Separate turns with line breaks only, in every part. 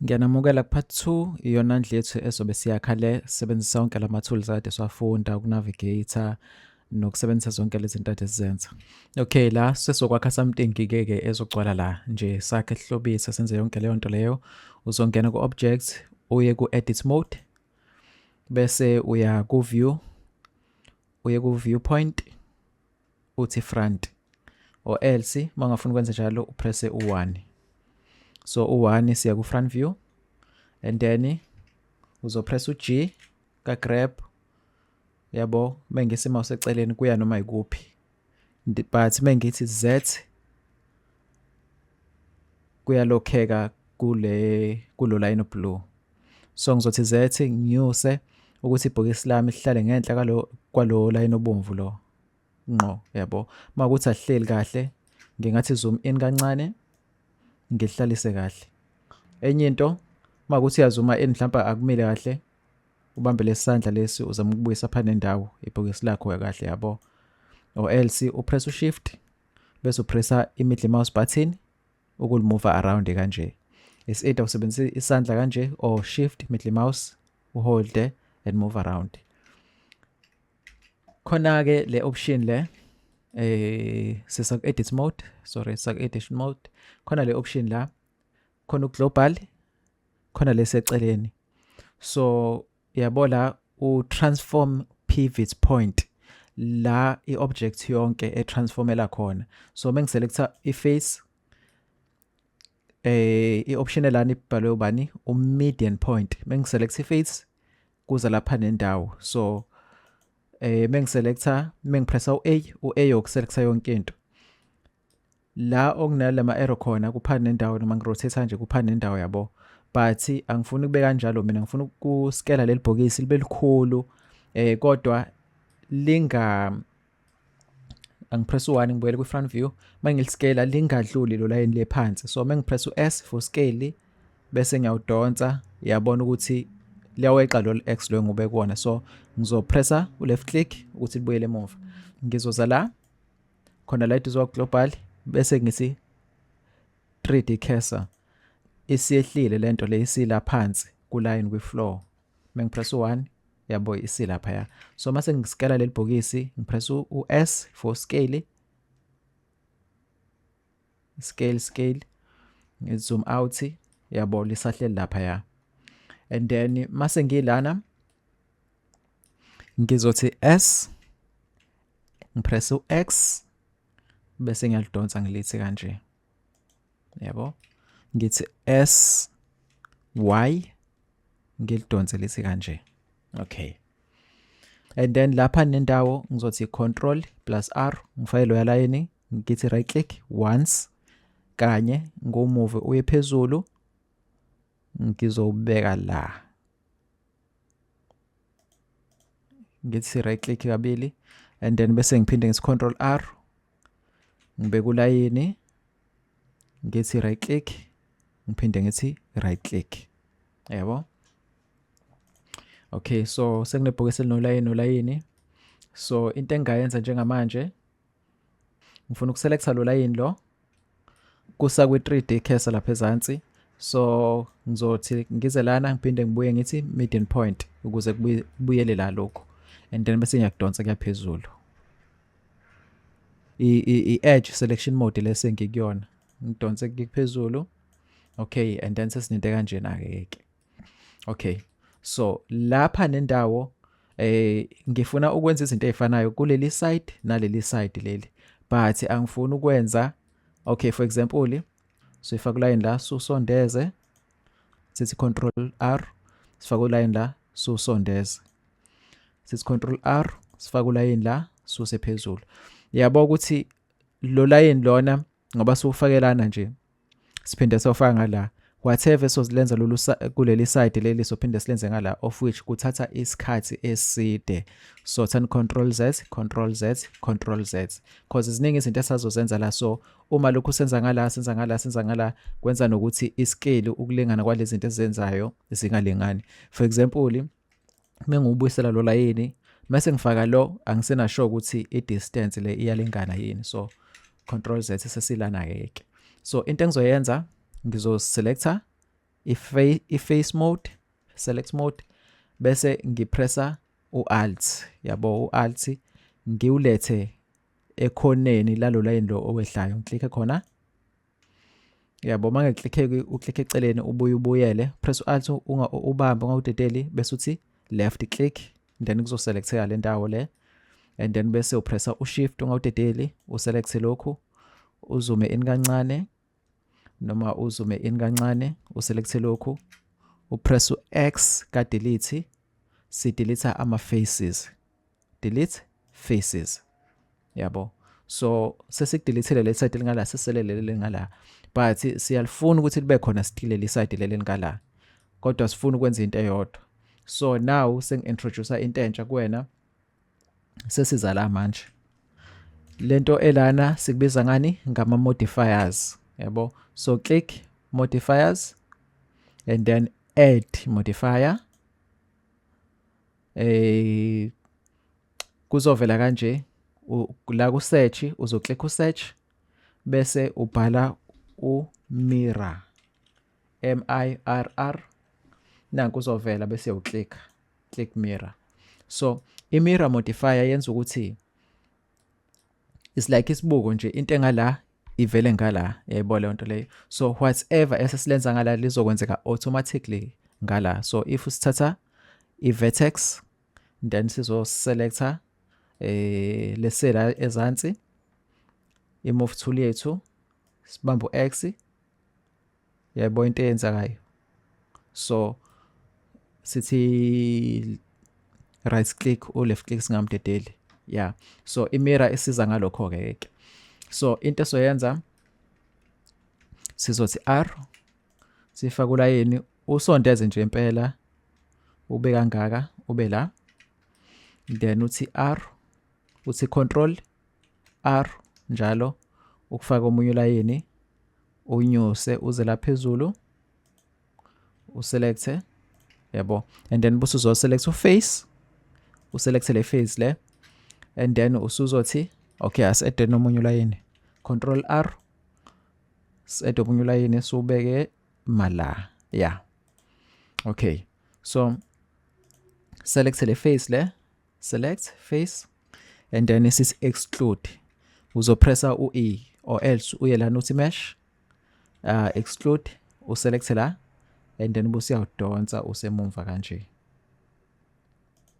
Ngiyanamukela ku-part 2, iyona ndlu yethu ezobe siyakha le, sisebenzisa wonke lama tools akade siwafunda, ukunavigate nokusebenzisa zonke lezi zinto ade sizenza. Okay, la sesokwakha something ke ke ezogcwala la nje, sakhe sihlobise senze yonke leyo nto leyo. Uzongena ku-object, uye ku-edit mode, bese uya ku-view, uye ku-viewpoint, uthi front, or else uma ungafuni ukwenza njalo upresse u-1. So u-1 siya ku-front view, and then uzopress u-G ka-grab, yabo, mengisi mouse eceleni kuya noma ikuphi, but mengithi Z kuyalokheka kule kulo line blue. So ngizothi Z nginyuse ukuthi ibhokisi lami lihlale ngenhla kwalo kwalo line obomvu lo ngqo, yabo. Makuthi ahleli kahle, ngingathi zoom in kancane ngihlalise kahle. Enye into, makuthi uyazuma in mhlawumbe akumile kahle, ubambe lesandla lesi uzama ukubuyisa pha nendawo ibhokisi lakho kahle, yabo, or else upress ushift bese upressa i-middle mouse button ukulimove around kanje. It's either usebenzisa isandla kanje or shift middle mouse uhold and move around. Khona ke le option le, sisa ku edit mode, sorry, sisa ku edit mode. Khona le option la, khona u global, khona leseceleni. So yabo la u transform pivot point, la i-object yonke etransformela khona. So mengiselecta i-face, i-option elana ibhalwe ubani, u-median point. Mengiselect i-face kuza lapha nendawo. So mengiselecta, mengipressa u-A, u-A yokuselecta yonke into. La okunalama arrow khona kuphana nendawo, noma ngirotate nje kuphana nendawo, yabo. But angifuni kube kanjalo mina, ngifuna ukuskela leli bhokisi libe likhulu, kodwa linga angipress u1 ngibuyele ku front view. Mangiliskela lingadluli lo line le phansi. So mengipress u-S for scale bese ngiyawudonsa, yabona ukuthi liyaweqa lo X lo ngube kuwona. So ngizopressa u-left click ukuthi libuyele emuva. Ngizoza la khona la eduze global bese ngithi 3D cursor, isiyehlile lento le, isila phansi ku line kwi floor. Mengipress u1, yabo, isilapha ya. So mase ngiskala leli bhokisi, ngipress u-S for scale, scale, scale, ngizoom out, yabo, lisahleli lapha ya. And then mase ngilana ngizothi S, ngipress u-X bese ngiyalidonsa ngilithi kanje, yabo. Ngithi S Y, ngilidonse lithi kanje. Okay, and then lapha nendawo ngizothi control plus R, ngifake loya line, ngithi right click once kanye, ngomove uye phezulu, ngizobeka la, ngithi right click kabili, and then bese ngiphinde ngithi control R, ngibeka ulayini, ngithi right click, ngiphinde ngithi right click, yabo. Okay, so sekunebhokisi elinolayini nolayini. So into engingayenza njengamanje, ngifuna ukuselecta lo layini lo kusa kwi 3D cursor lapha ezansi. So ngizothi ngize lana, ngiphinde ngibuye ngithi median point ukuze kubuyele la lokho, and then bese ngiyakudonsa kuyaphezulu. I-edge selection mode lese ngikuyona, ngidonse kuphezulu. Okay, and then sesinento kanjena ke ke. Okay, so lapha nendawo ngifuna ukwenza izinto ezifanayo kuleli side naleli side leli, but angifuni ukwenza. Okay, for example, sifaka line la, susondeze, sithi control R, sifaka line la, susondeze, sithi control R, sifaka ulayini la, suse phezulu. Yabo ukuthi lo line lona ngoba siwufakelana nje, siphinde sofaka ngala, whatever sozilenza lolu kuleli side leli, sophinde silenze ngala, of which kuthatha isikhathi eside. So thani control Z, control Z, control Z, because ziningi izinto esazozenza la. So uma lokhu senza ngala, senza ngala, senza ngala, kwenza nokuthi iscale ukulingana kwalezi zinto ezenzayo zingalingani. For example, mengubuyisela lo layini mase ngifaka lo, angisena sure ukuthi i-distance le iyalingana yini. So control Z, sesilana ke ke. So into engizoyenza, ngizoselecta I-face mode, select mode, bese ngipressa u-Alt, yabo, u-Alt ngiwulethe ekhoneni lalo line lo owehlayo, ngiklikhe khona, yabo. Uma ngiklikhe, uklikhe eceleni, ubuye ubuyele, press u-Alt, ubambe, ungawudedeli, bese uthi left click, then kuzoselecteka le ndawo le, and then bese upressa u-Shift, ungawudedeli, uselecte lokhu, uzoome in kancane noma uzoome in kancane, uselecte lokhu, upress u-X ka-delete, sidelete ama-faces, delete faces, yabo. So sesikudelethile le side elingala, sesele leli lingala, but siyalifuna ukuthi libe khona still leli side leli lingala, kodwa sifuna ukwenza into eyodwa. So now sengi-introduce into entsha kuwena. Sesiza la manje, lento elana sikubiza ngani? Ngama modifiers, yabo. So click modifiers and then add modifier. Kuzovela kanje la ku search, uzoclick u search bese ubhala u mirror, M I R R, nanku uzovela, bese uclick, click mirror. So i mirror modifier yenza ukuthi it's like isibuko nje, into engala ivele ngala, yayibona leyo nto leyo. So whatever esesilenza ngala lizokwenzeka automatically ngala. So if sithatha i-vertex, then sizoselecta lesela ezansi, i-move tool yethu, sibambe u-X, yabo, into eyenzakayo. So sithi right click, u left click singamdedeli, yeah. So imirror isiza ngalokho ke ke. So into esoyenza, sizothi R, sifake ulayini, usondeze nje impela ube kangaka, ube la, then uthi R, uthi Control R njalo ukufaka omunye ulayini, unyuse uze la phezulu, uselecte, yabo, and then bese uzoselect uface, uselect le face le, and then usuzothi okay, asi-add nomunye ulayini, Control R, si-add omunye ulayini, siwubeke mala, yeah. Okay, so select le face le, select face and then sithi extrude. Uzopressa u-E or else uye lana uthi mesh, extrude, uselect la and then bese uyawudonsa usemumva kanje,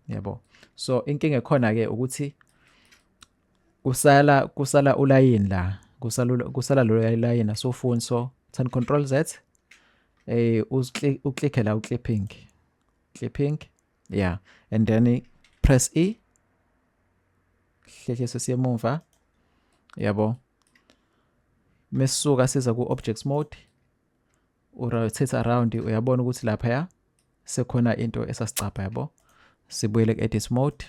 yabo. So inkinga ekhona ke ukuthi kusala ulayini la, kusala lo layini asofuni. So turn Control Z, uclick la uclipping, clipping, yeah, and then press E, hlehle sesiyemuva, yabo. Mesisuka siza ku objects mode, urotate around, uyabona ukuthi lapha ya sekhona into esasicapha, yabo. Sibuyele ku edit mode,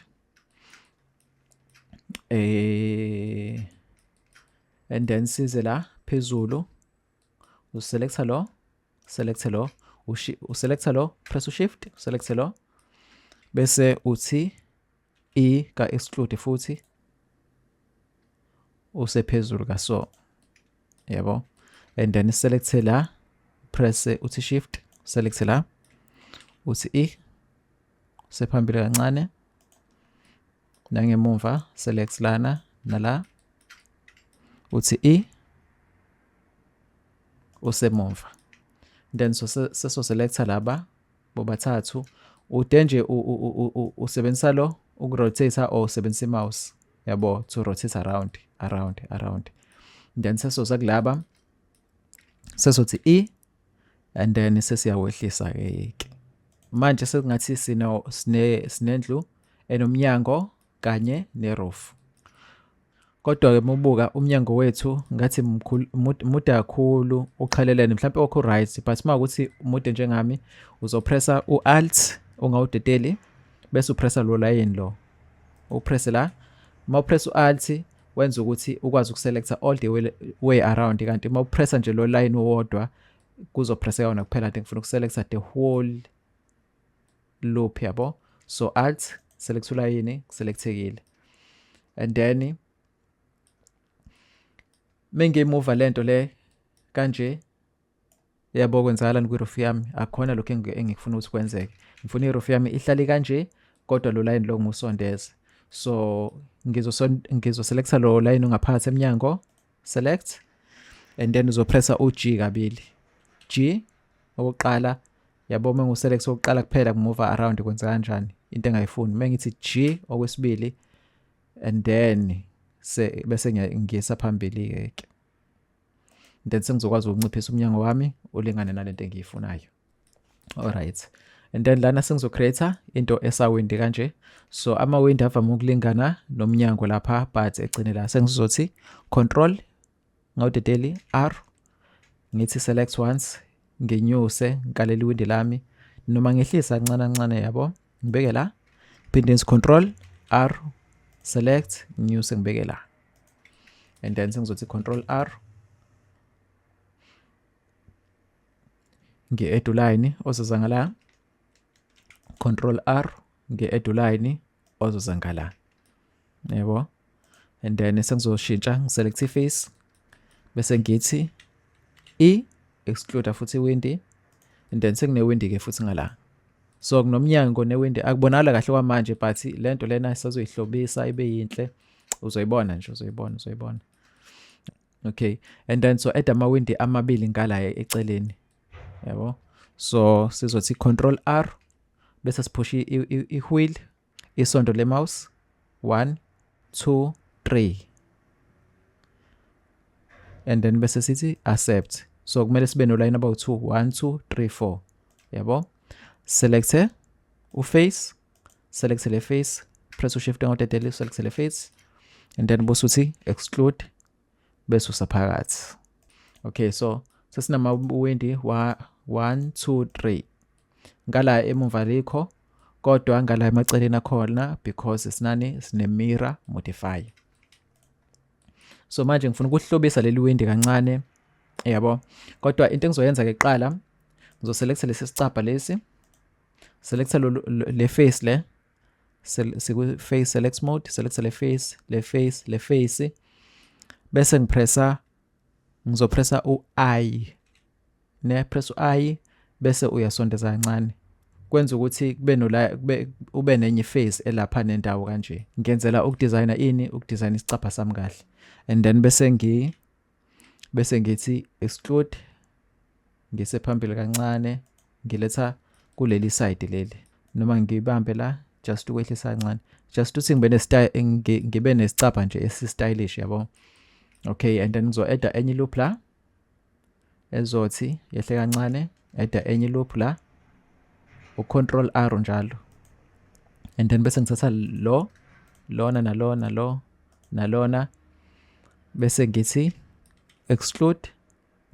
and then size la phezulu, uselecta lo, select lo, uselecta lo, press ushift, uselect lo, bese uthi E ka extrude futhi, usephezulu kaso, yabo, and then select la, press uthi shift, select la, uthi E, sephambili kancane nangemumva, select lana nala, uthi E, usemumva. Then so seso selecta laba bobathathu, ude nje usebenzisa lo ukurotate or usebenzisa i-mouse, yabo, to rotate around, around, around. Then sesoza kulaba, sesothi E and then sesiyawehlisa ke ke manje. Sekungathi sino sine sinendlu enomnyango kanye neroof, kodwa ke mubuka umnyango wethu ngathi mkhulu, mude kakhulu, uqhelelene. Mhlawumbe okho right, but uma ukuthi mude njengami, uzopressa u-Alt, ungawudedeli, bese upressa lo line lo, upresse la. Uma upress u-Alt wenza ukuthi ukwazi ukuselecta all the way around, kanti uma upressa nje lo line owodwa kuzopresseka wona kuphela. Kanti ngifuna ukuselecta the whole loop, yabo. So Alt, select ulayini, selectekile, and then mengiyimuva lento le kanje. Yabo kwenzakalani kwi-roof yami? Akukhona lokhu engikufuna ukuthi kwenzeke. Ngifuna i-roof yami ihlale kanje, kodwa lo line lo ngiwusondeze. So ngizoselecta lo line ongaphakathi emnyango, select, and then uzopressa u-G kabili. G okokuqala, yabo uma ngiwuselect okokuqala kuphela kumove around, kwenza kanjani into engayifuni. Uma ngithi G okwesibili, and then bese ngiyisa phambili ke, then sengizokwazi ukunciphisa umnyango wami ulingane nalento engiyifunayo. Alright, and then lana sengizo-create into esawindi kanje. So amawindi avame ukulingana nomnyango lapha, but egcine la sengizothi control ngawudedeli R, ngithi select once, nginyuse ngikalele iwindi lami noma ngehlisa kancane kancane, yabo, ngibeke la, phinde ngithi control R, select, nginyuse ngibeke la, and then sengizothi control R, ngi-add uline ozoza ngala, control R, ngi-add uline ozoza ngala, yebo. And then sengizoshintsha, ngiselect i-face, bese ngithi E, exclude futhi iwindi, and then sekunewindi ke futhi ngala. So kunomnyango newindi, akubonakala kahle kwamanje, but lento lena sizoyihlobisa ibe yinhle, uzoyibona nje, uzoyibona, uzoyibona. Okay, and then so add amawindi amabili ngala eceleni, yabo. So sizothi control R, bese siphusha i-wheel, isondo le mouse, 1 2 3, and then bese sithi accept. So kumele sibe no line about 2, 1 2 3 4, yabo. Select uface, select le face, press ushift ngodedele, select le face, and then bese uthi exclude, bese usaphakathi. Okay, so sesinamawindi wa 1 2 3 ngala emumva likho, kodwa ngala emaceleni akhona because sinani, sine mirror modifier. So manje ngifuna ukuhlobisa leli windi kancane, yabo, kodwa into engizoyenza ke kuqala, ngizoselecta lesi sicabha lesi, selecta le face le, siku face select mode, select le face, le face, le face, bese ngipressa, ngizopressa u-I ne, press u-I, bese uyasondeza kancane, kwenza ukuthi kube nola kube ube nenye face elapha nendawo kanje. Ngenzela ukudesigna ini, ukudesigna isicabha sami kahle, and then bese ngithi exclude, ngise phambili kancane, ngiletha kuleli side leli, noma ngibambe la just ukwehlisa kancane, just ukuthi ngibe ne style, ngibe nesicabha nje esi stylish, yabo. Okay, and then ngizo add enye loop la ezothi yehle kancane, add enye loop la, u-control R njalo, and then bese ngithatha lo, lona, nalona, lo, nalona, bese ngithi exclude,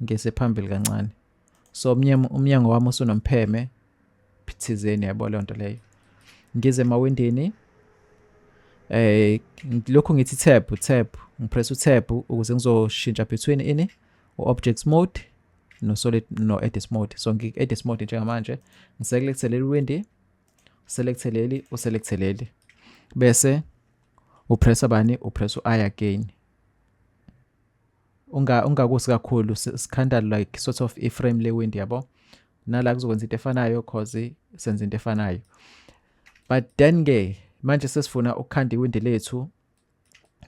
ngise phambili kancane. So umnyango wami usunompheme thizeni, yabo leyo nto leyo. Ngize emawindini, lokhu ngithi tab, tab, ngipress utab ukuze ngizoshintsha between ini, u-object mode no solid no edit mode. So ngi-edit mode njengamanje, ngiselect leli windi, select leli, uselect leli, bese upressa bani, upress u-I again. Ungakusi kakhulu, sikhanda like sort of i-frame le windi, yabo. Nala kuzokwenza into efanayo cause senza into efanayo, but then ke manje sesifuna ukukhanda iwindi lethu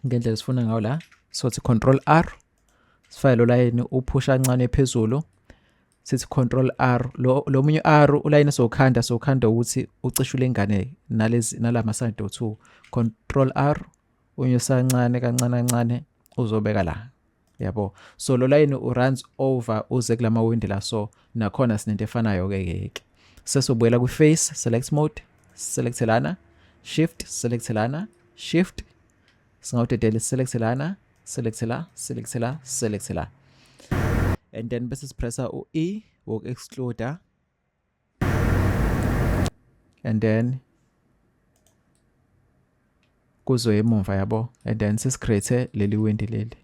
ngendlela esifuna ngayo la. Sothi control R, sifake lo line uphusha kancane phezulu, sithi control R, lo munye R ulayini sowukhanda, sowukhanda ukuthi ucishe ulingane nalezi nalama side o2. Control R, unyusa kancane kancane kancane, uzobeka la, yabo. So lo line uruns over uze kulama windi la. So nakhona sinento efanayo ke ke sesobuyela kwi face select mode, select lana, shift, select lana, shift, singawudedela, select lana, select la, select la, select la, and then bese sipressa u-E woku-exclude, and then kuzoya emumva, yabo. And then sesicreate leli windi leli.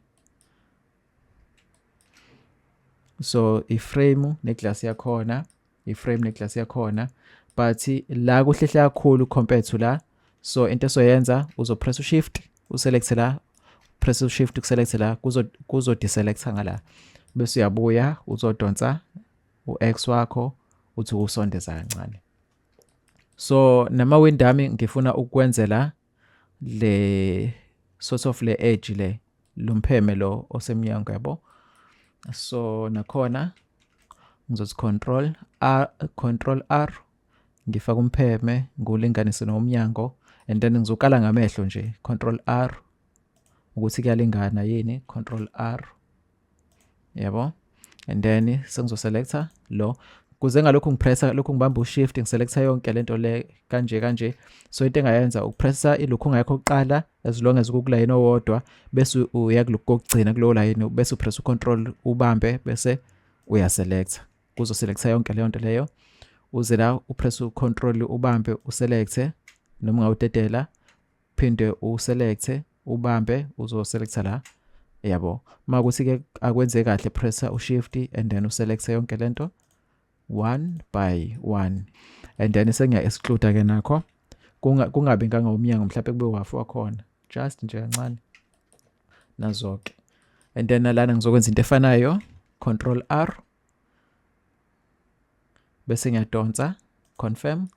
So iframe neglass yakhona, iframe neglass yakhona, but la kuhlehle kakhulu compared to la. So into esoyenza, uzopress ushift, uselect la, press ushift, uselect la, kuzo kuzo deselecta ngala, bese uyabuya uzodonsa. U-X wakho uthi ukusondeza kancane. So namawindi ami ngifuna ukwenzela le sort of le edge le lompheme lo osemnyango, yabo. So nakhona ngizothi control R, control R, ngifaka umpheme ngiwulinganise nomnyango, and then ngizokala ngamehlo nje, control R ukuthi kuyalingana yini, control R, yabo. And then sengizoselecta lo kuze ngalokhu ngipressa lokhu, ngibamba ushift, ngiselecta yonke lento le kanje kanje. So into engayenza ukupressa ilokhu ngakho kuqala as long as kukulayini owodwa, bese uya kulokhu kokugcina kulowo layini, bese upress ucontrol ubambe, bese uyaselecta, kuzoselecta yonke leyo nto leyo. Uze la upress ucontrol ubambe, uselecte, noma ungawudedela, phinde uselecte ubambe, uzoselecta la, yabo. Makuthi ke akwenze kahle, pressa ushift and then uselecte yonke lento one by one, and then sengiya exclude ke nakho, kungabi ngangomnyango, mhlawumbe kube wafu wakhona just nje kancane nazo-ke. And then nalana ngizokwenza into efanayo, control R, bese ngiyadonsa, confirm,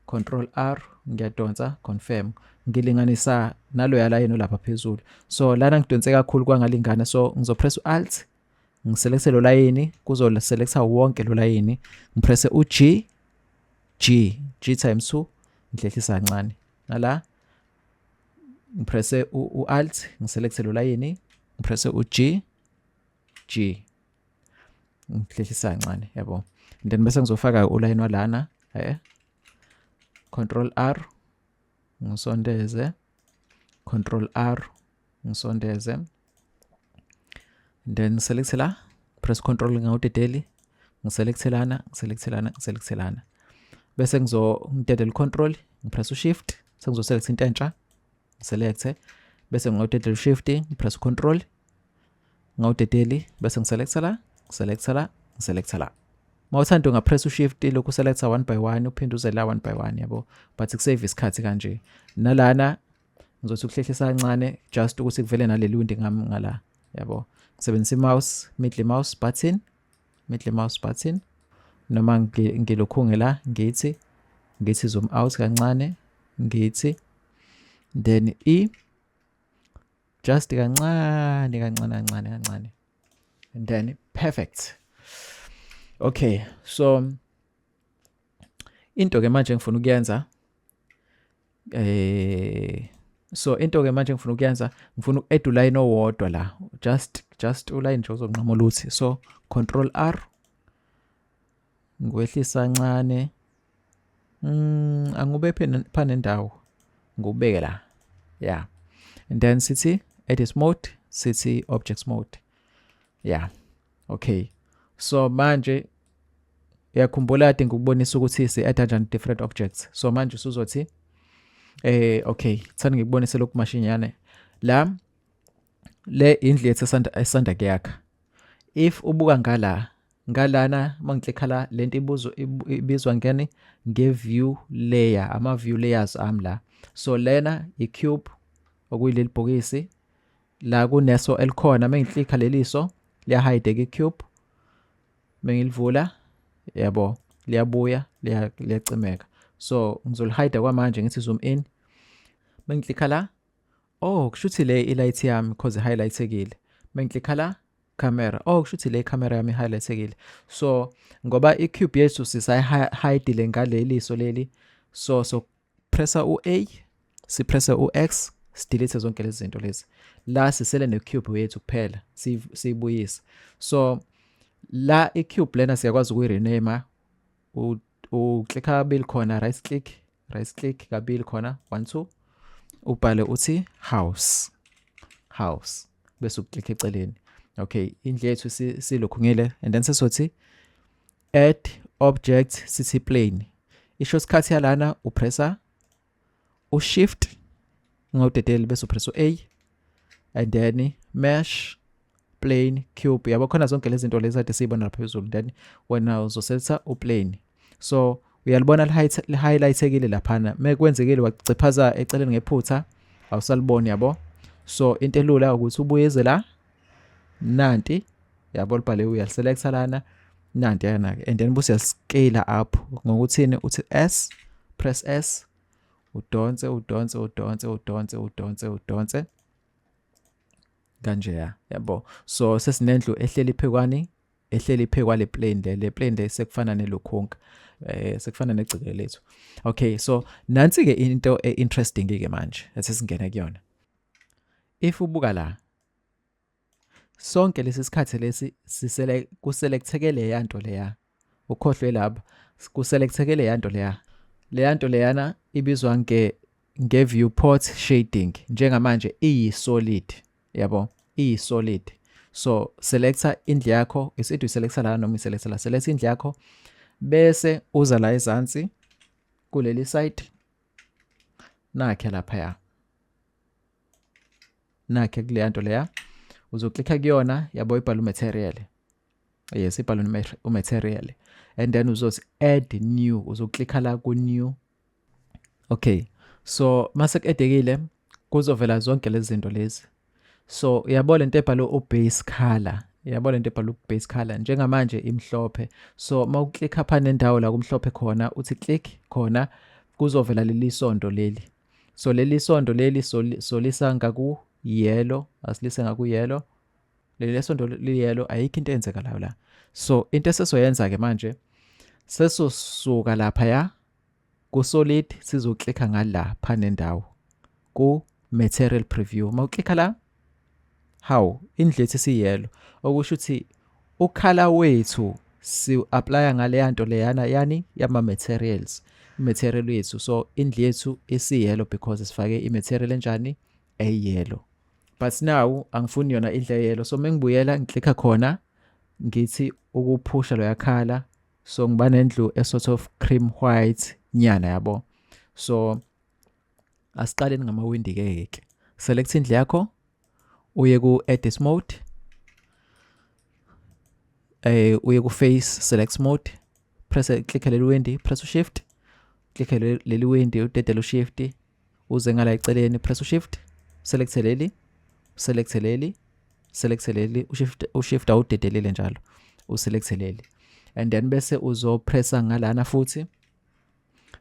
control R, ngiyadonsa, confirm, ngilinganisa naloya layini olapha phezulu. So lana ngidonse kakhulu kwangalingana, so ngizopress u-alt, ngiselecte lo layini, kuzoselecta wonke lo layini, ngipresse u-G, G, G times 2, ngihlehlisa kancane. Nala ngipresse u-alt, ngiselecte lo layini, ngipresse u-G, G, ngihlehlisa kancane, yabo. And then bese ngizofaka ulayini walana, control R, ngisondeze, control R, ngisondeze, and then select la, press control ngawudedeli, ngiselect lana, ngiselect lana, ngiselect lana, bese ngizo ngidedela control, ngipress ushift, sengizoselect into entsha, ngiselect, bese ngawudedela ushift, ngipress control ngawudedeli, bese ngiselecta la, ngiselecta la, ngiselecta la. Mawuthanda ungapress ushift lokhu selecta one by one, uphinde uze la one by one, yabo, but kusave isikhathi kanje. Nalana ngizothi ukuhlehlisa kancane just ukuthi kuvele naleli windi ngami ngala, yabo. Ngisebenzisa i-mouse, middle mouse button, middle mouse button, noma ngilokhu ngela ngithi zoom out kancane, ngithi then e just kancane kancane kancane kancane, and then perfect. Okay, so into ke manje engifuna ukuyenza, so into ke manje ngifuna ukuyenza, ngifuna uku-add uline owodwa la, just uline nje ozonqamula uthi. So control R, ngiwehlisa kancane, angube pha nendawo, ngubeke la, yeah. And then sithi edit mode, sithi objects mode, yeah. Okay, so manje uyakhumbula kade ngikubonisa ukuthi si-add kanjani different objects. So manje usuzothi okay, thani ngikubonise lokhu mashinyane la. Le indlu yethu esanda kuyakha. If ubuka ngala ngalana, mangiklikha la, lento ibuzwa ibizwa ngani? Nge-view layer, ama-view layers ami la. So lena i-cube, okuyileli bhokisi la kuneso elikhona. Mengiklikha leliso, liyahideka i-cube. Mengilivula, yabo, liyabuya liyacimeka. So ngizolihide kwamanje, ngithi zoom in. Mengiklikha la, oh, kusho ukuthi le i-light yami cause i-highlightekile. Mengiklikha la, camera, oh, kusho ukuthi le camera yami i-highlightekile. So ngoba i-cube yethu sisayihidile ngaleli so leli, so pressa u-A, sipresse u-X, sidelete zonke lezi zinto lezi. La sisele ne-cube yethu kuphela, siyibuyise. So la i-cube lena siyakwazi ukuyi-rename. Uklikha kabili khona, right click, right click kabili khona, 1 2, ubhale uthi house, house, bese uklikha eceleni. Okay, indlu yethu silokhungile. And then sesizothi add object, sithi plane. I-shortcut yalana, upressa ushift ngawudedeli, bese upress u-A, and then mesh, plane, cube, yabo, khona zonke lezi zinto lezi kade siyibona lapha phezulu. Then wena uzosetha uplane. So uyalibona li-highlightekile laphana. Mekwenzekile waciphaza eceleni ngephutha, awusaliboni, yabo. So into elula ukuthi ubuyeze la, nanti, yabo, libhale, uyaliselecta lana. Nanti yana ke, and then bese scale up ngokuthini? Uthi S, press S, udonse, udonse, udonse, udonse, udonse, udonse kanjeya, yabo. So sesinendlu ehleli phekwani, ehleli phekwa le plane, le plane le sekufana nelokhonka, sekufana negceke lethu. Okay, so nansi ke into e-interesting ke manje esesingena kuyona. If ubuka la, sonke lesi sikhathi lesi sisele kuselecteke leya nto leya, ukhohlwe lapha, kuselecteke leya nto leya. Leya nto leyana ibizwa nge-viewport shading. Njengamanje iyi-solid, yabo, iyi-solid. So selecta indlu yakho, isithi uselecta la noma iselecta la, select indlu yakho, bese uza la ezansi kuleli side, nakhe laphaya, nakhe kuleya nto leya, uzoklikha kuyona, yabo, ibhala umaterial. Yes, ibhala umaterial, and then uzothi add new, uzoklikha la ku new. Okay, so mase ku-addekile kuzovela zonke lezi zinto lezi. So uyabo lento ebhalwe u-base color, yabo, lento ebhalwe u-base color njengamanje imhlophe. So mawuklikha pha nendawo la kumhlophe khona, uthi click khona, kuzovela leli sondo leli. So leli sondo leli solisa ngaku yellow, asilise ngaku yellow leli sondo li yellow. Ayikho into eyenzekalayo la. So into esesoyenza ke manje, sesosuka lapha ya ku solid, sizoklikha ngala pha nendawo ku material preview. Mawuklikha la, how indlu yethu isiyellow, okusho ukuthi u-color wethu si-applya ngaleya nto leyana yani yama-materials, i-material yethu. So indlu yethu isiyellow because sifake i-material enjani? Eyellow. But now angifuni yona indlu eyellow, so mengibuyela ngiklikha khona, ngithi ukuphusha loya color, so ngiba nendlu e sort of cream white nyana, yabo. So asiqaleni ngamawindi ke. Ke select indlu yakho, uye ku edit mode, uye ku face select mode, press, click leli windi, press shift, click leli windi, udedele ushift, uze ngala eceleni, press shift, select leli, select leli, select leli, ushift, ushift awudedelile njalo, uselect leli, and then bese uzopressa ngalana futhi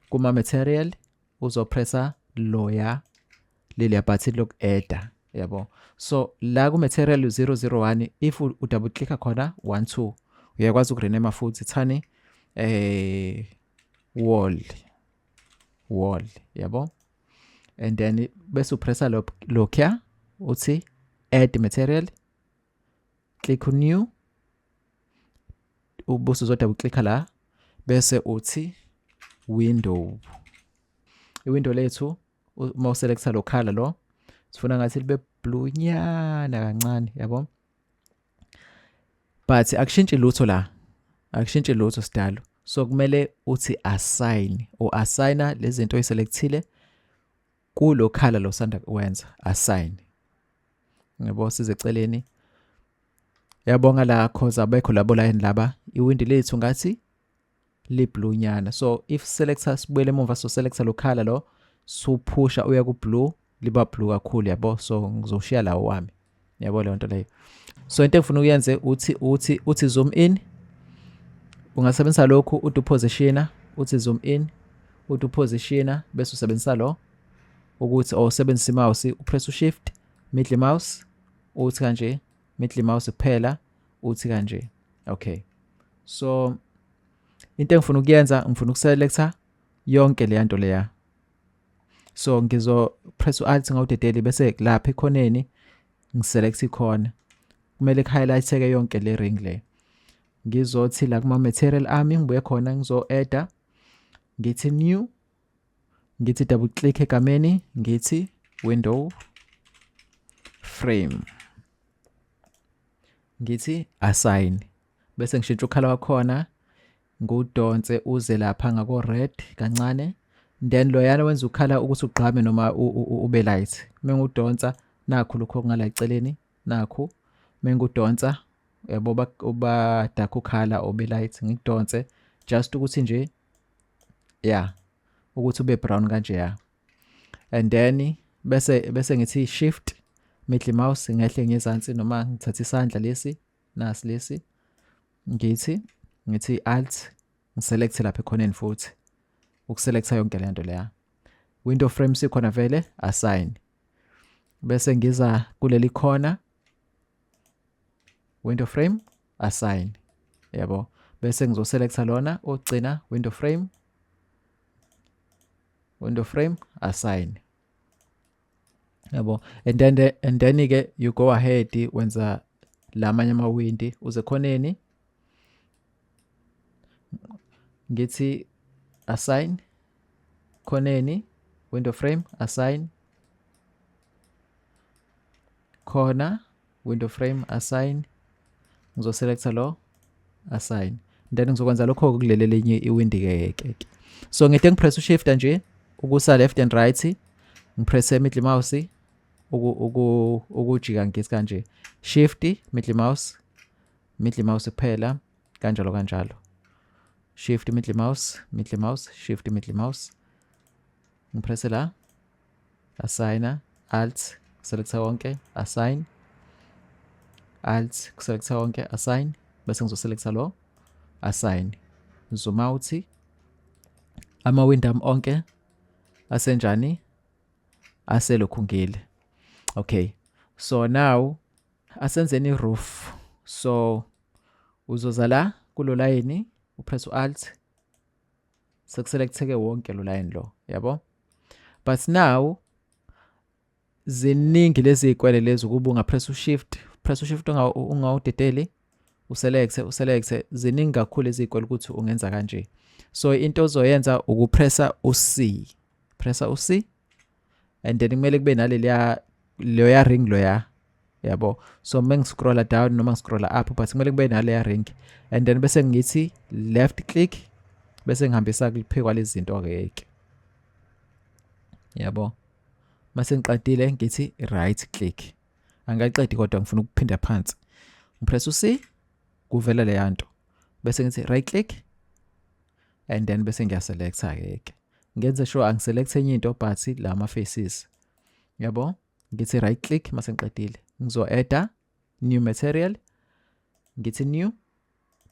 kuma material, uzopressa loya leliya button loku-adda, yabo. So la ku material 001, if u double clicka khona 1 2, uyakwazi ukurename futhi, thani wall, wall, yabo, and then bese upressa lo lokya, uthi add material, click new, ubuse uzo double clicka la, bese uthi window. Iwindow lethu, uma uselecta lo color lo, sifuna ngathi libe blue nyana kancane, yabo, but akushintshi lutho la, akushintshi lutho sidalo. So kumele uthi assign, u-assigna lezi zinto oyiselectile kulo color lo sanda kuwenza assign, yabo. Size eceleni, yabonga la, cause abekho labo line laba. Iwindi lethu ngathi li-blue nyana. So if selector, sibuyele emuva, so selector lo color lo, suphusha uya ku blue, liba blue kakhulu, yabo. So ngizoshiya lawo wami, yabo, leyo nto leyo. So into engifuna ukuyenze, uthi zoom in, ungasebenzisa lokhu, uthi upositiona, uthi zoom in, uthi upositiona, bese usebenzisa lo ukuthi awusebenzisa imouse, upress ushift, middle mouse, uthi kanje, middle mouse kuphela, uthi kanje. Okay, so into engifuna ukuyenza, ngifuna ukuselecta yonke leya nto leya. So ngizo press u-alt ngawudedeli, bese lapha ekhoneni ngiselect ikhona, kumele ku-highlight-eke yonke le ring le. Ngizothi la kuma material ami, ngibuye khona, ngizo-adda, ngithi new, ngithi double click egameni, ngithi window frame, ngithi assign, bese ngishintsha u-color wakhona, ngudonse uze lapha ngako red kancane. Then loyana wenza u-color ukuthi ugqame noma ube light. Mengudonsa, nakhu lokho ngala eceleni, nakhu mengudonsa, yabo, uba dark u-color, obe light. Ngidonse just ukuthi nje, yeah, ukuthi ube brown kanje, ya. And then bese ngithi shift middle mouse, ngehle ngezansi, noma ngithatha isandla lesi, nasi lesi, ngithi Ngithi alt, ngiselect lapha ekhoneni futhi ukuselecta yonke le nto leya. Window frame sikhona vele, assign. Bese ngiza kuleli corner, window frame, assign, yabo. Bese ngizoselecta lona ogcina, window frame, window frame, assign, yabo. And then ke you go ahead, wenza lamanye amawindi, uze khoneni, ngithi assign, khoneni, window frame, assign, khona, window frame, assign. Ngizoselecta lo, assign, then ngizokwenza lokho kuleli elinye iwindi ke ke. So ngide ngipress ushift nje ukusa left and right, ngipress middle mouse ukujika, ngithi kanje, shift, middle mouse, middle mouse kuphela, kanjalo kanjalo, shift, middle mouse, middle mouse, shift, middle mouse. Ngipresse la, assign, alt, selecta wonke, assign, alt, selecta wonke, assign. Bese ngizoselecta lo, assign, zoom out. Amawindi ami onke asenjani? Aselokhungile. Okay, so now asenzeni roof. So uzoza la kulo line, upress u-alt, sekuselecteke wonke lo line lo, yabo. But now ziningi lezi zikwele lezi, ukuba ungapress ushift, press ushift, ungawudedeli, uselect, uselect. Ziningi kakhulu ezikwele ukuthi ungenza kanje. So into ozoyenza ukupressa u-C, pressa u-C, and then kumele kube naleliya loya ring loya, yabo. So uma ngiscrolla down noma ngiscrolla up, but kumele kube naleya ring, and then bese ngithi left click, bese ngihambisa kuphekwa lezi zinto ke ke, yabo. Mase ngiqedile ngithi right click. Angaqedi kodwa ngifuna ukuphinda phansi, ngipress u-C, kuvela leya nto, bese ngithi right click, and then bese ngiyaselecta ke ke. Ngenze sure angiselect enye into but lama faces, yabo. Ngithi right click. Mase ngiqedile ngizo add new material, ngithi new,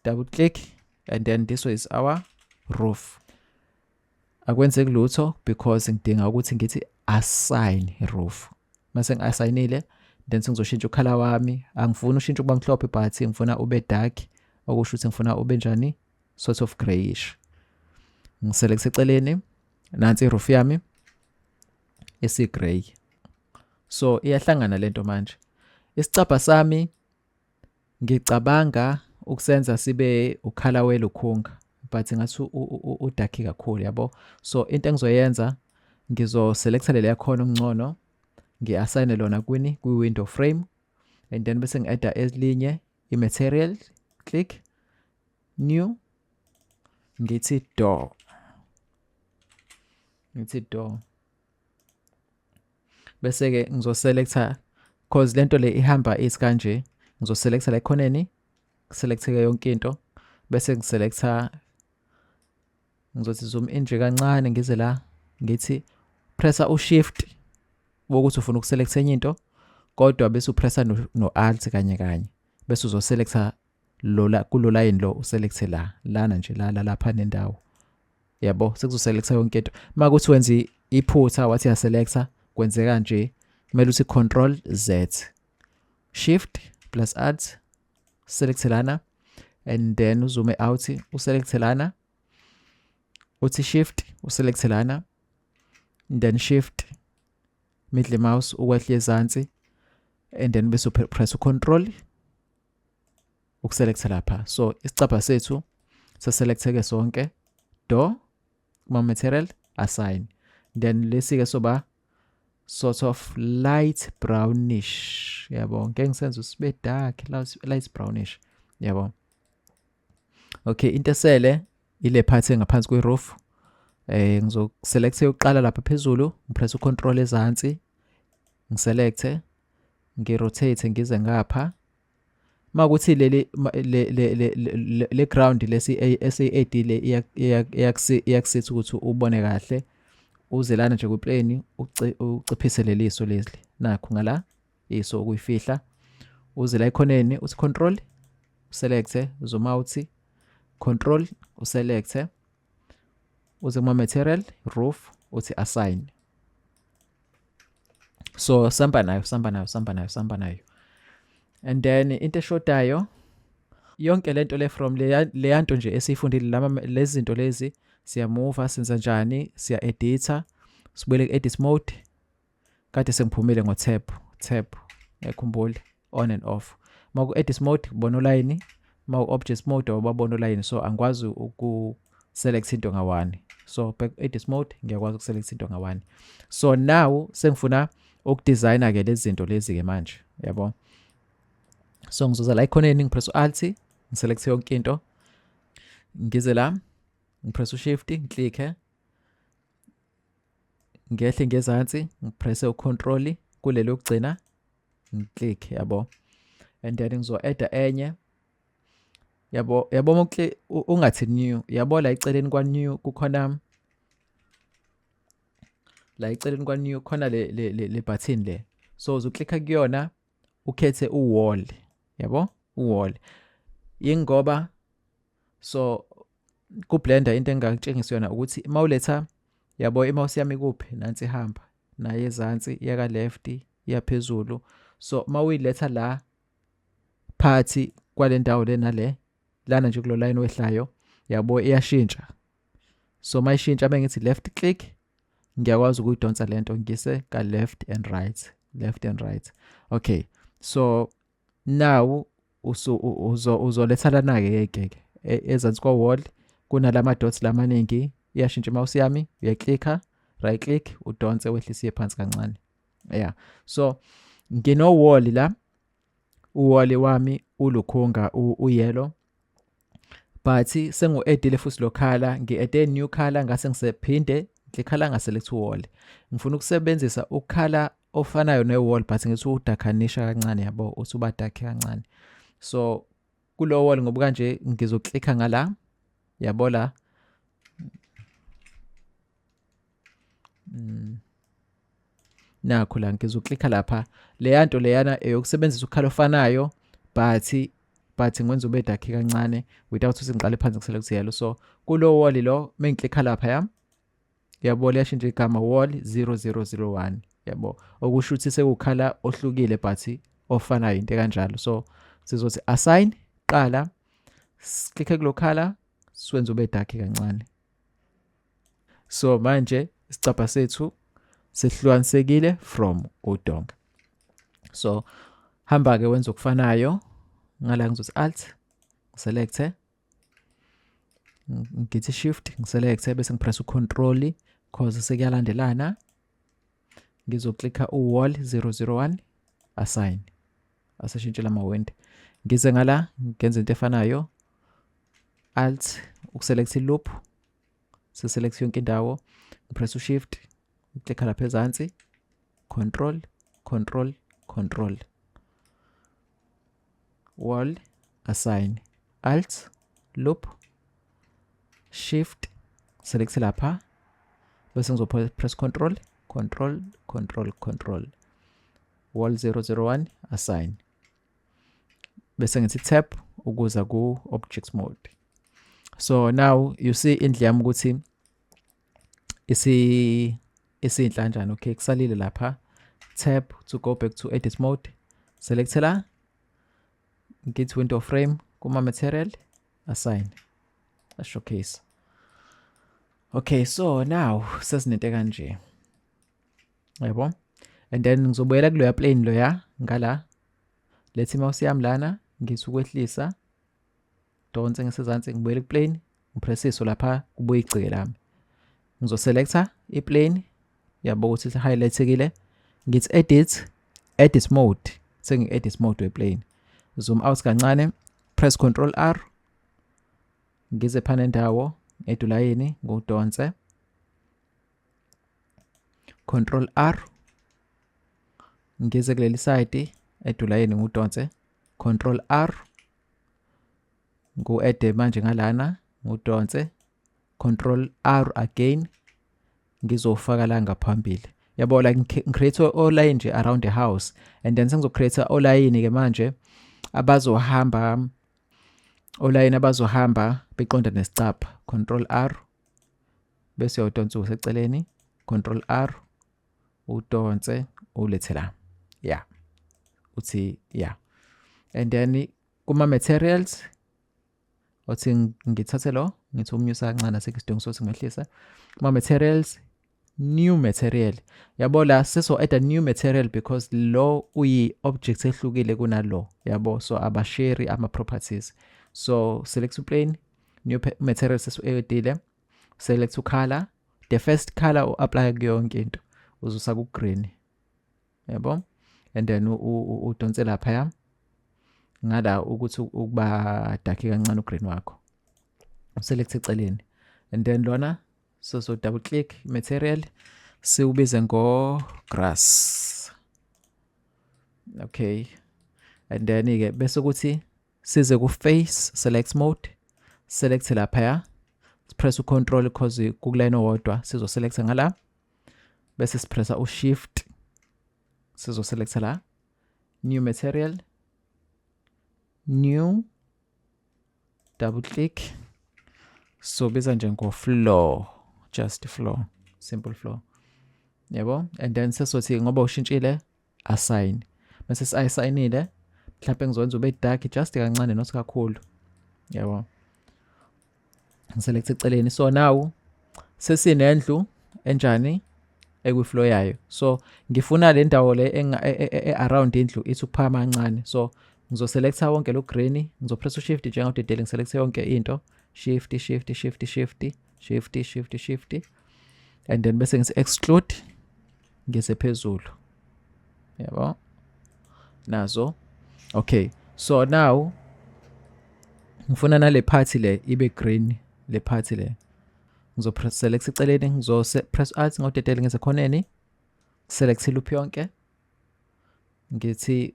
double click, and then this is our roof. Akwenzeki lutho because ngidinga ukuthi ngithi assign roof. Mase ngi-assignile, then sengizoshintsha ukhala wami. Angifuni ushintshe ukuba mhlophe, but ngifuna ube dark, okusho ukuthi ngifuna ube njani? Sort of grayish. Ngiselect eceleni, nansi iroof yami esi-grey. So iyahlangana lento. Manje isicabha sami ngicabanga ukusenza sibe ukhala welukhunga, but ngathi udark kakhulu, yabo. So into engizoyenza, ngizoselecta leliya khona okungcono, ngi-assign lona kwini? Kwi-window frame, and then bese ngi-adda elinye i-material, click, new, ngithi door, ngithi door. Bese ke ngizoselecta, cause lento le ihamba ithi kanje, ngizoselecta la ekhoneni, kuselecteke yonke into, bese ngiselecta, ngizothi zoom in nje kancane, ngize la, ngithi pressa ushift wokuthi ufuna ukuselecta enye into, kodwa bese upressa no alt kanye kanye, bese uzoselecta lo kulo line lo, uselecte la lana nje, la lapha nendawo, yabo. Sekuzoselecta yonke into. Makuthi wenza iphutha, wathi yaselecta, kwenzeka nje, kumele uthi control Z, shift plus alt, select lana, and then uzoome out, uselect lana, uthi shift, uselect lana, then shift, middle mouse, ukwehle ezansi, and then bese press ucontrol ukuselecta lapha. So isicabha sethu seselecteke sonke, door, kuma material, assign. Then lesi ke soba sort of light brownish, yabo. Ngeke ngisenze sibe dark, light brownish, yabo. Okay, into esele ile part engaphansi kwe-roof. Ngizoselect yokuqala lapha phezulu, ngipress ucontrol ezansi, ngiselect, ngirotate ngize ngapha. Makuthi leli le le ground lesi esi-add le iyakusitha ukuthi ubone kahle, uze lana nje kwiplane, uciphise leliso leli, nakho ngala iso ukuyifihla, uze la ekhoneni, uthi control, select, zoom out. Control uselect, uze kuma material roof, uthi assign. So samba nayo, samba nayo, samba nayo, samba nayo. And then into eshodayo, yonke lento le from leya nto nje esiyifundile lama, lezi zinto lezi siyamuva, senza njani? Siya edita, sibuyele ku-edit mode. Kade sengiphumile ngo-tab, tab, ngiyakhumbula, on and off. Uma ku-edit mode ubona ulayini, uma ku-object mode awubabona ulayini, so angikwazi uku-select into nga-one. So back edit mode, ngiyakwazi ukuselect into nga-one. So now sengifuna ukudizayina-ke lezi zinto lezi-ke manje, yabo. So ngizoza la ekhoneni, ngipress u-alt, ngiselect yonke into, ngize la, ngipress u-shift, ngiklikhe, ngehle ngezansi, ngipresse u-control kuleli lokugcina, ngiklikhe, yabo. And then ngizo-adda enye, yabo. Yabo, ungathi new, yabo, la eceleni kwa-new kukhona, la eceleni kwa-new khona le button le. So uzoklikha kuyona, ukhethe u-wall, yabo, u-wall. Yingoba so ku-Blender into engakutshengisa yona ukuthi mawuletha, yabo, i-mouse yami kuphi? Nansi, ihamba naye ezansi, iya ka left, iya phezulu. So mawuyiletha la phakathi kwale ndawo le nale lana nje, kulo line wehlayo, yabo, iyashintsha. So mayishintsha, bengithi left click, ngiyakwazi ukuyidonsa lento ngise ka left and right, left and right. Okay, so now uzoletha lana ke ke ezansi kwa wall, kunalama dots lamaningi, iyashintsha mouse yami, uyaklikha, right click, udonse, wehlisiye phansi kancane. Yeah, so ngino wall la, uwall wami ulukhunga, uyellow, but sengu-addile futhi lo color, ngi-adde new color, ngase ngisephinde ngikhala, ngaselect wall. Ngifuna ukusebenzisa ukhala ofanayo ne-wall, but ngithi udarkenisha kancane, yabo, uthi uba dark kancane. So kulo wall, ngoba kanje ngizoklikha ngala, yabo, la. Nakho la ngizoklikha lapha, leya nto leyana eyokusebenzisa ukhala ofanayo, but ngwenza ube dark kancane without ukuthi ngiqale phansi ngiselect yellow. So kulo wall lo, mengiklikha lapha, ya, yabo, liyashintsha igama, wall 0001, yabo, okusho ukuthi sekukhala ohlukile but ofanayo, into kanjalo. So sizothi assign qala, siklikhe kulo color, siwenze ube dark kancane. So manje isicabha sethu sehlukanisekile from udonga. So hamba ke wenza okufanayo ngala, ngizothi alt, select, ngithi shift, ngiselect, bese ngipress ucontrol cause sekuyalandelana. Ngizoklikha uwall 001, assign, aseshintshela amawindi. Ngize ngala, ngenze into efanayo, alt ukuselect loop, siselect yonke indawo, ngipress ushift, ngiklikha lapha ezansi, control, control, control, wall, assign, alt loop, shift, select lapha, bese ngizopress control, control, control, control, wall 001, assign, bese ngithi tab ukuza ku object mode. So now you see indlu yami ukuthi isi isinhla kanjani. Okay, kusalile lapha, tab to go back to edit mode, select la, ngithi window frame, kuma material, assign, showcase. Okay, so now sesinento kanje, yabo. And then ngizobuyela kuloya plane loya ngala, lethi mouse yami lana, ngithi ukwehlisa, donse ngisezansi, ngibuyele kuplane, ngipress iso lapha, kubuye igceke lami. Ngizoselecta iplane, yabo, ukuthi highlightekile, ngithi edit, edit mode, sengi edit mode weplane, zoom out kancane, press control R, ngize phana endawo edulayini, ngudonse, control R, ngize kuleli side edulayini, ngudonse, control R, ngu-add manje ngalana, ngudonse, control R again, ngizofaka la ngaphambili, yabo. Like ngicreate oline nje around the house, and then sengizocreate oline ke manje abazohamba. Olayini abazohamba beqonda nesicabha, control R, bese uyawudonsa useceleni, control R, udonse ulethe la. Yeah, uthi yeah. And then kuma materials othi ngithathe lo, ngithi umnyusa kancane, asikho isidingo sokuthi ngimehlise. Kuma materials, new material, yabo, la seso add a new material because lo uyi object ehlukile kunalo, yabo, so abashare ama properties. So select plane, new material sesu addile, select color, the first color u apply kuyonke into, uzusa ku green, yabo, and then udonse lapha ngala ukuthi ukuba dark kancane ugreen wakho, uselect eceleni, and then lona so double click material, siwubize ngo grass. Okay, and then ke bese kuthi size ku face select mode, select lapha, press u-control because kukuline owodwa, sizoselecta ngala, bese sipressa u-shift, sizoselecta la, new material, new, double click, so biza nje ngo-floor, just floor, simple floor, yabo. And then sesothi ngoba ushintshile, assign, bese si-assignile, mhlawumbe ngizokwenza ube dark just kancane, not kakhulu, yabo, ngiselect eceleni. So now sesinendlu enjani ekwi-floor yayo. So ngifuna le ndawo le e-around indlu ithi ukuphakama kancane, so ngizoselecta wonke lo green, ngizopress u-shift njengodedele, ngiselecte yonke into, shift, shift, shift, shift, shift, shift, shift, and then bese ngithi extrude, ngise phezulu, yabo, nazo. Okay, so now ngifuna nale part le ibe green, le part le ngizopress select eceleni, ngizo press alt ngodedele, ngize khoneni, select loop yonke, ngithi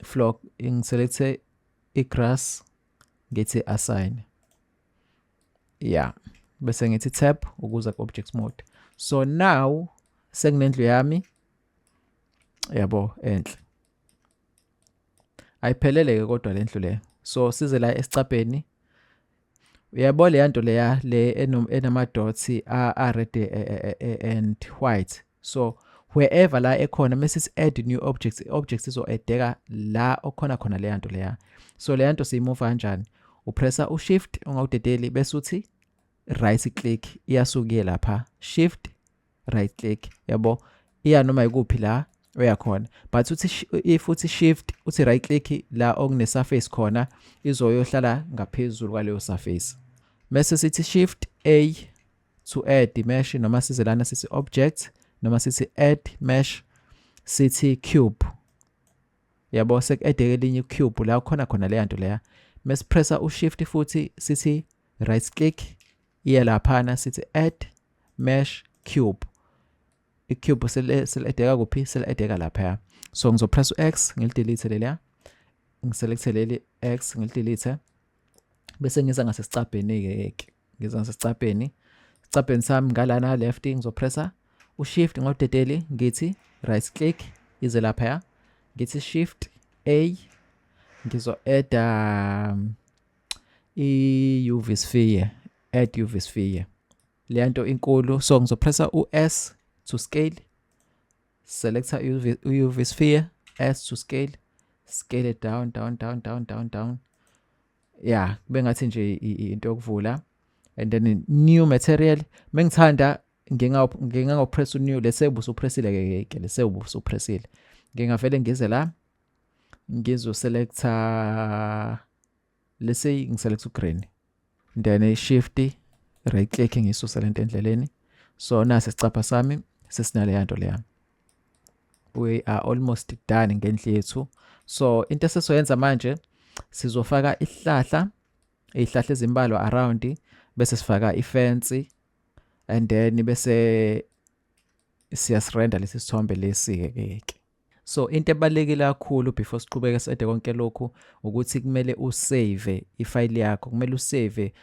floor, ngiselecte i-grass, ngithi assign, yeah, bese ngithi tab ukuza ku-object mode. So now sekunendlu yami, yabo, enhle. Ayiphelele ke kodwa le ndlu le. So size la esicabheni, uyabo, leya nto leya le enama dots a red and white. So wherever la ekhona, mase add new objects, objects izo-addeka la okhona khona leya nto leya. So leya nto siyimove kanjani? Upressa u-shift ungawudedeli, bese uthi right click, iyasuka lapha, shift right click, yabo, iya noma ikuphi la uyakhona. But uthi if uthi shift, uthi right click la okune surface khona, izoyohlala ngaphezulu kwaleyo surface. Bese sithi shift A to add mesh, noma size lana sithi object, noma sithi add mesh, sithi cube, yabo, seku-addeke elinye cube la khona khona leya nto leya. Mesipressa u-shift futhi sithi right click, iye laphana, sithi add mesh cube, i-cube sele-addeka kuphi? Sele-addeka laphaya. So ngizopress u-X, ngilidelete leliya, ngiselecte leli X, ngilidelete, bese ngiza ngasesicabheni ke, ngiza ngasesicabheni, sicabheni sami ngalana left, ngizopressa u-shift ngodedeli, ngithi right click, ize laphaya, ngithi shift A, ngizo-adda i-UV sphere, add UV sphere, leya nto inkulu, so ngizopressa u-S to scale, select UV sphere, S to scale, scale it down, down, down, down, down, down, yeah, kube ngathi nje into yokuvula. And then new material, mengithanda ngingangopress u-new, lese ubusupressile ke ke lese ubusupressile, ngingavele ngize la, ngizoselecta, let's say ngiselect ugreen, then shift right click, ngisuse lento endleleni. So nasi isicapha sami sesinaleya nto leya. We are almost done ngendlu yethu. So into esizoyenza manje, sizofaka isihlahla, izihlahla ezimbalwa around, bese sifaka ifence, and then bese siyasirenda lesi sithombe lesi ke ke. So into ebalulekile kakhulu before siqhubeke si-adde konke lokhu ukuthi kumele usave ifayili yakho, kumele usave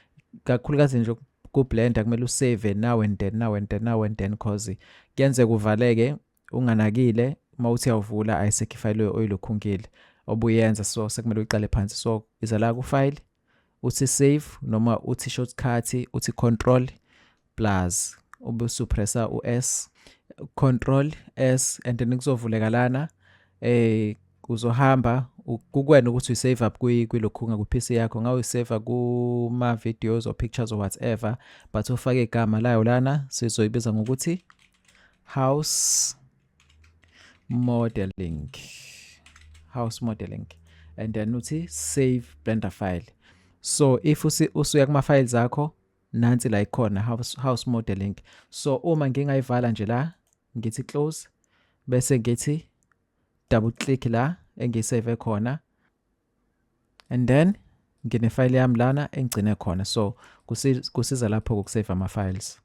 kakhulukazi nje ku-Blender, kumele usave now and then, now and then, now and then, cause kuyenzeka uvaleke unganakile, uma uthi uyawuvula ayisekho ifayili oyilokhungile obuyenza, so sekumele uyiqale phansi. So iza la ku-file, Uthi save noma uthi shortcut, uthi control plus, ube usupressa u-S, control S, and then kuzovuleka lana. Uzohamba kukwena ukuthi uyisave up kwilokhunga ku-PC yakho, ngawe uyisave kuma videos or pictures or whatever, but ufake igama layo lana. Sizoyibiza ngokuthi house modeling, house modeling, and then uthi save Blender file. So if usuya kuma files akho, nansi la ikhona, house modeling. So uma ngingayivala nje la, ngithi close, bese ngithi double click la engiyisave khona, and then ngine file yami lana engigcine khona. So kusiza lapho ukusave ama files.